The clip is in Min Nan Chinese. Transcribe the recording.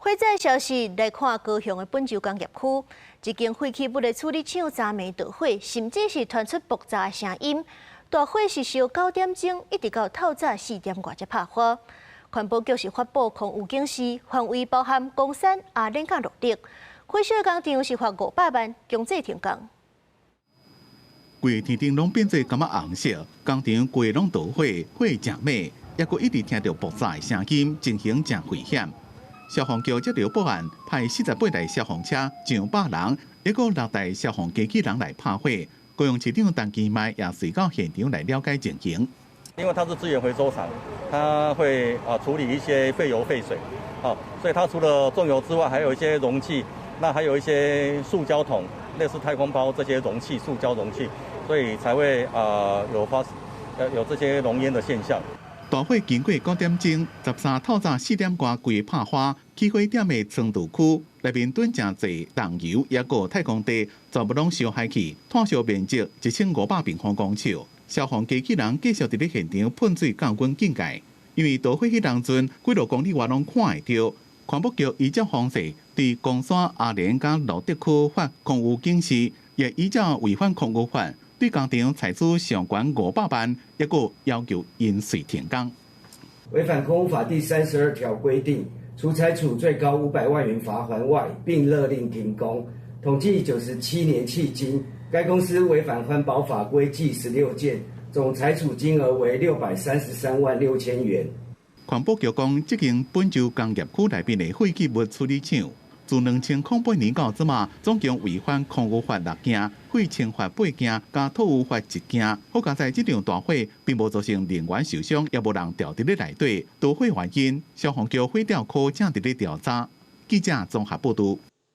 火災消息來看，高雄的本州工業區，一間廢棄物的處理廠昨暝著火，甚至是傳出爆炸的聲音。大火是燒9點鐘，一直到透早4點外才拍火。環保局是發布空污警示，範圍包含岡山、阿蓮佮鹿竹。火燒工廠是罰500萬，強制停工。規天頂攏變做柑仔紅色，工廠規攏著火，火誠猛，猶閣一直聽著爆炸的聲音，情形誠危險。消防局接著報案，派48台消防車上百人，猶閣六台消防機器人來拍火。高雄市長陳其邁也隨到現場來了解情形。因為它是資源回收廠，它會啊處理一些廢油廢水，啊，所以它除了重油之外，還有一些容器，那還有一些塑膠桶，類似太空包這些容器，塑膠容器，所以才會啊有發有這些濃煙的現象。大火經過9點鐘，13透早4點外規拍花，起火點的倉儲區內面囤誠濟重油，猶閣太空袋，全部攏燒害去，炭燒面積1500平方公尺。消防機器人繼續佇咧現場噴水降溫警戒，因為著火彼當陣，幾落公里外攏看會著。環保局依照方式對岡山、阿蓮佮蘆竹區發空污警示，也依照違反空污法，對工廠採取上懸500萬，猶閣要求𪜶隨停工。違反空污法第32條規定，除裁處最高500萬元罰鍰外，並勒令停工。統計97年迄今，該公司違反環保法規計16件，總裁處金額為633萬6千元。環保局講，這間本州工業區內面的廢棄物處理廠，自2008年到這馬，總共違反空污法六件、廢清法八件、佮塗污法一件。好佳哉這場大火並無造成人員受傷，也無人牢佇咧內底。著火原因，消防局火調科正佇咧調查。記者綜合報導。